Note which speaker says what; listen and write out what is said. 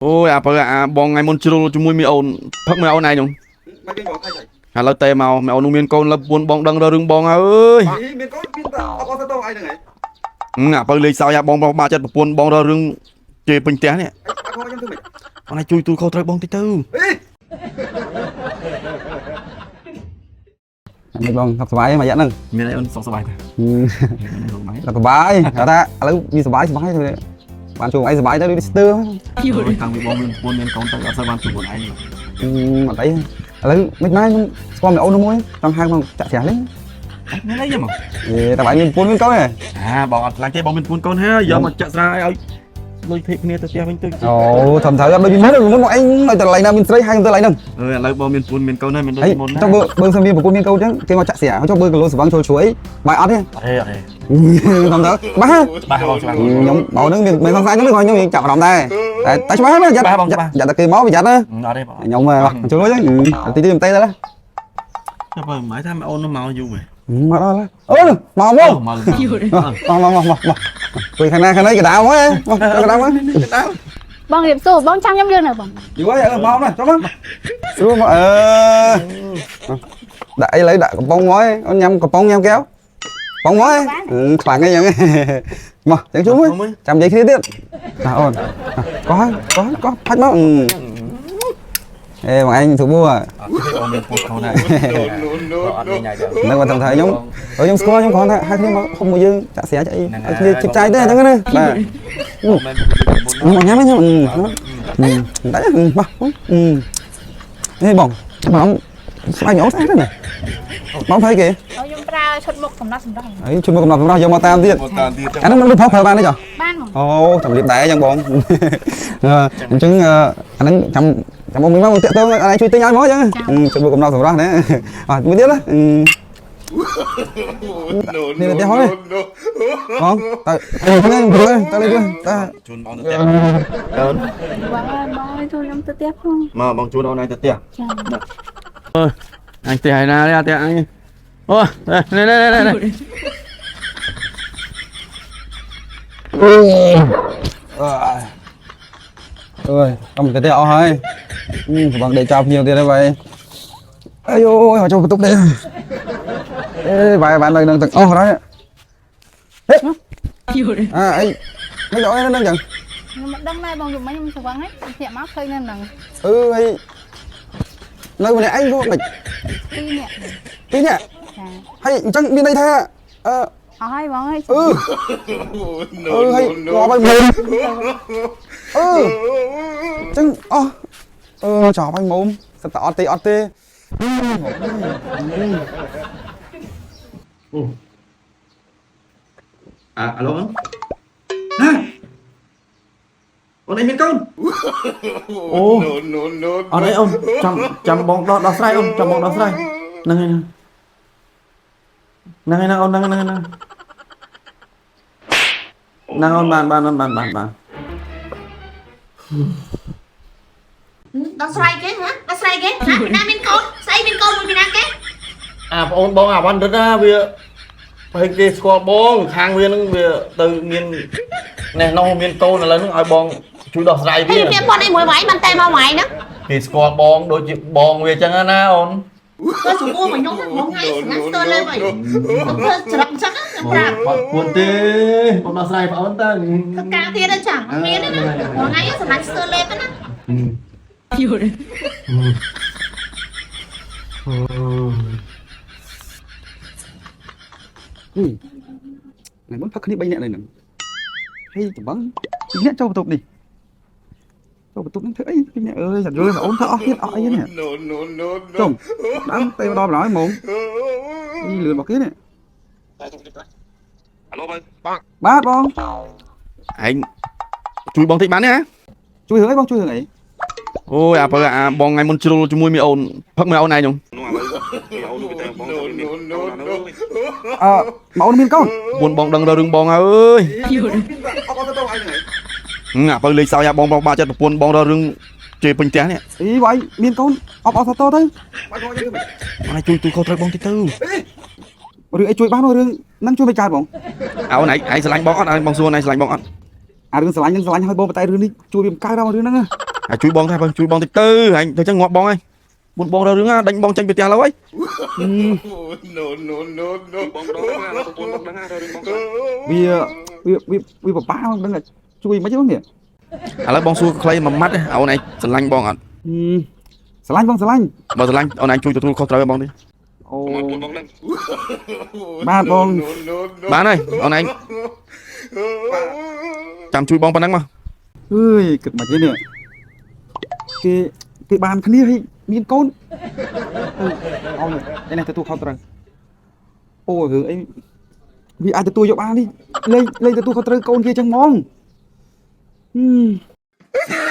Speaker 1: អូយអាបើអាបងថ្ងៃមុនជ្រុលជាមួយមីអូនផឹកមីអូនឯងនោះ
Speaker 2: មកគេបងថៃថៃ
Speaker 1: ឥឡូវតែមកមីអូននោះមានកូនលើពួនបងដឹងរឿងបងហើយអើយ
Speaker 2: មានកូនមានតែអបអរសាទរឯងហ្នឹងឯង
Speaker 1: អាបើលេងសើចអាបងបាក់ចិត្តប្រពន្ធបងរករឿងជេរពេញផ្ទះនេះ
Speaker 2: អត់ខកខ្ញុំធ្វើម៉េច
Speaker 1: អូនឯងជួយទូលខុសត្រូវបងតិចទៅ
Speaker 2: អេ
Speaker 3: នេះបងសុខសប្បាយមួយរយៈហ្នឹង
Speaker 1: មានអីអូនសុខសប្បាយទេ
Speaker 3: សុខសប្បាយគាត់ថាឥឡូវវាសប្បាយសប្បាយទៅបានជួបអីសប្បាយទៅដូចស្ទើរ
Speaker 1: តាំងពីបងមានប្រពន្ធមានកូនទៅអត់សូវបានជួបខ្លួនឯង
Speaker 3: អត់អីឥឡូវមិនណាខ្ញុំស្គាល់មីអូនមួយចង់ហៅមកចាក់ស្រាលេង
Speaker 1: មានអីហ្មង
Speaker 3: អេតែបាយមានប្រពន្ធមានកូនហ៎
Speaker 1: អាបងអត់ខ្លាចទេបងមានប្រពន្ធកូនហើយយកមកចាក់ស្រាឲ្យលុយភេកគ្នាទៅផ្ទះវិញទៅ
Speaker 3: អូធំត្រូវអត់ដូចពីមុនពីមុនមកអីឲ្យតែកន្លែងណាមានស្រីហៅទៅកន្លែងហ្នឹង
Speaker 1: អឺឥឡូវបងមានប្រពន្ធមានកូនហើយមានដូច
Speaker 3: ហើយ
Speaker 1: មុនណា
Speaker 3: ចុះបើបើសិនមានប្រពន្ធមានកូនអញ្ចឹងគេមកចាក់ស្រាចុះបើគីឡូស្វឹងចូលជ្រួយបាយអត់ទេ
Speaker 1: អត់ទេអត់ទេ
Speaker 3: ធំត្រូវបាទ
Speaker 1: បាទបងច្បាស់
Speaker 3: ខ្ញុំមកហ្នឹងមានមានសង្ស័យហ្នឹងខ្ញុំចាប់អារម្មណ៍ដែរតែតែច្បាស់ណាស់យ៉ាត់យ៉ាត់តែគេមកវាយ៉ាត់ណា
Speaker 1: អត់ទេបង
Speaker 3: ខ្ញុំមកជួយហ្នឹងទីទីមិនទេដែរ
Speaker 1: ចាំបើមិនថាអូននោះមកយូរហ៎
Speaker 3: មកដល់អូមកមក
Speaker 1: មក
Speaker 3: មកមកមកមកជួយខាងណាខាងនេះកដាមកមកកដាមក
Speaker 4: បងរៀបសួរបងចាំខ្ញុំលឿននៅបង
Speaker 3: យូរហើយមកណាចុះមកស្រួលមកអឺដាក់អីឡើយដាក់កំប៉ុងមកអូនញ៉ាំកំប៉ុងញ៉ាំកែវកំប៉ុងមកខ្លាំងអីយ៉ាងមកចឹងជួយមួយចាំនិយាយគ្នាទៀតណាអូនកោះកោះកោះផាច់មកអេបងឯងស្រួល
Speaker 1: អត់ទេបងមានប្រពន្ធកូនហើយអត់មានញ៉ៃទេ
Speaker 3: ហ្នឹងគាត់ថាខ្ញុំខ្ញុំស្គាល់ខ្ញុំគ្រាន់តែហៅគ្នាមកហុំមួយយើងចាក់ស្រាចាក់អីឲ្យគ្នាជិបចាយទេអញ្ចឹងណាបាទ
Speaker 1: មិនមុន
Speaker 3: មកញ៉ាំញ៉ាំតែមកនេះបងបងស្អីអូស្អីទៅណាបងភ័យគេ
Speaker 4: អូខ្ញុំប្រើឈុតមុខកំណត់សម្រស់
Speaker 3: អីជួយមកកំណត់សម្រាប់យកមកតាមទៀត
Speaker 1: មកតាមទៀត
Speaker 3: អាហ្នឹងមិនប្រើបានទេចុះ
Speaker 4: បានបង
Speaker 3: អូចាំរៀបដែរអញ្ចឹងបងអញ្ចឹងអាហ្នឹងចាំចាំបងមកតាក់ទងអានេះជួយទិញឲ្យមកអញ្ចឹងជួយមកកំណត់សម្រាប់ណាបាទមួយទៀតណានេះទៅហ៎បងទៅទៅទៅទៅទៅ
Speaker 1: ជូនបងទៅផ្ទះអូន
Speaker 4: បងអើយបងឲ្យជួយខ្ញុំទៅផ្ទះផង
Speaker 1: មកបងជូនអូនឯងទៅផ្ទះ
Speaker 4: ចា
Speaker 1: អញផ្ទះឯណាទេផ្ទះអញអូនេះនេះនេះនេះ
Speaker 3: អើយកំទៅអស់ហើយបងដេកចោលភ្ញៀវទៀតហើយបាយអាយអូយមកចូលបន្ទប់នេះអេបាយបាននៅនឹងទាំងអស់ហើយហេអាអីមិនដល់អីនឹងចឹង
Speaker 4: ខ្ញុំមិនដឹងដែរបងយប់មិញខ្ញុំស្វឹងហ្នឹងភ្ញាក់មកឃើញនៅហ្នឹង
Speaker 3: អឺហើយនៅម្នាក់ឯងក៏មិន
Speaker 4: ពីរនាក់
Speaker 3: ពីរនាក់
Speaker 4: ចា
Speaker 3: ហើយអញ្ចឹងមានន័យថាអឺ
Speaker 4: អស់ហើយបងអើយ
Speaker 3: អឺអឺហើយងាប់ហើយមុំអឺអញ្ចឹងអស់អឺចប់ហើយមុំសិតតែអត់ទេអត់ទេ
Speaker 1: អាអាឡូអូនហ៎អូនឯងមានកូនអូអត់អីអូនចាំចាំបងដោះដោះស្រាយអូនចាំបងដោះស្រាយហ្នឹងហើយហ្នឹងហើយអូនហ្នឹងហ្នឹងហ្នឹងហ្នឹងអូនបានបានអូនបានបានបាន
Speaker 5: ដល់ស្រ័យគេហ៎ដល់ស្រ័យគេហ៎ពីណាមានកូនស្អីមានកូនមួយពីណាគេ
Speaker 1: អាបងអូនបងអាវ៉ាន់រិតណាវាពេលគេស្គាល់បងខាងវានឹងវាទៅមានណេះនោះមានកូនឥឡូវហ្នឹងឲ្យបងជួយដោះស្រាយ
Speaker 5: ហើយ
Speaker 1: វា
Speaker 5: មានប៉ុនអីមួយវ៉ៃបានតែមកវ៉ៃហ្នឹង
Speaker 1: គេស្គាល់បងដូចជាបងវាចឹងណាអូន
Speaker 5: ទៅសម្បួរមកខ្ញុំហ្នឹងថ្ងៃស្ងាត់ស្ទើរលើវិញធ្វើច្រឹកចឹងខ្ញុំប្រាប់
Speaker 1: អត់ពួនទេបងដោះស្រាយបងអូនតើ
Speaker 5: ធ្វើការទៀតទេចាំអត់មានទេណាថ្ងៃសម្រាប់ស្ទើរលេបណា
Speaker 3: ថ្ងៃមុនផឹកគ្នា3នាក់នៅហ្នឹងហើយច្បង2នាក់ចូលបន្ទប់នេះចូលបន្ទប់ហ្នឹងធ្វើអី2នាក់អើយចាយល់អូនធ្វើអស់ទៀតអស់អីនេះចុំដើមទៅដល់បណ្ដោយហ្មងនេះលឿនរបស់គេនេះបាទបង
Speaker 1: ឯងជួយបងតិចបានទេហ៎
Speaker 3: ជួយរឿងអីបងជួយរឿងអី
Speaker 1: អូយអាបើអាបងថ្ងៃមុនជ្រុលជាមួយមីអូនផឹកមីអូនឯងនោះ
Speaker 3: អឺមកអូនមានកូន
Speaker 1: ពួនបងដឹងរឿងបងហើយអើយ
Speaker 2: អបអរសាទរឯងហ្នឹង
Speaker 1: អាបើលេងសើចអាបងបាក់ចិត្តប្រពន្ធបងរករឿងជេរពេញផ្ទះនេះ
Speaker 3: អីបាយមានកូនអបអរសាទរទៅ
Speaker 2: បាយខកខ្ញុំធ្វើម៉េច
Speaker 1: អូនឯងជួយទូខុសត្រូវបងតិចទៅ
Speaker 3: រឿងអីជួយបានរឿងហ្នឹងជួយមិនកើតបង
Speaker 1: អូនឯងឯងស្រឡាញ់បងអត់ឯងបងសួរឯងស្រឡាញ់បងអត់
Speaker 3: អារឿងស្រឡាញ់នឹងស្រឡាញ់ហើយបងប៉ុន្តែរឿងនេះជួយវាមិនកើតដល់រឿងហ្នឹងណា
Speaker 1: អាជួយបងដែរបើជួយបងតិចទៅអញទៅចឹងងាប់បងហើយមុនបងរករឿងណាដេញបងចេញពីផ្ទះឡើយហើយ
Speaker 2: បងដងណាប្រពន្ធបងដឹងណារឿងបង
Speaker 3: វាវាវាវាបបាមិនដឹងថាជួយមិនទេបងនេះ
Speaker 1: ឥឡូវបងសួរខ្លីមួយម៉ាត់អូនឯងស្រឡាញ់បងអត់
Speaker 3: ស្រឡាញ់បងស្រឡាញ់
Speaker 1: បើស្រឡាញ់អូនឯងជួយទទួលខុសត្រូវឲ្យបងតិច
Speaker 3: អូ
Speaker 2: ប្រពន្ធបងដឹង
Speaker 3: បាទបង
Speaker 1: បានហើយអូនឯងចាំជួយបងប៉ុណ្ណឹងមក
Speaker 3: អើយគិតមកទេនេះគេគេបានគ្នាហើយមានកូនអឺឲ្យនេះទទួលខុសត្រូវអូរឿងអីវាអាចទទួលយកបាននេះលេងលេងទទួលខុសត្រូវកូនគេចឹងហ្មងហឹម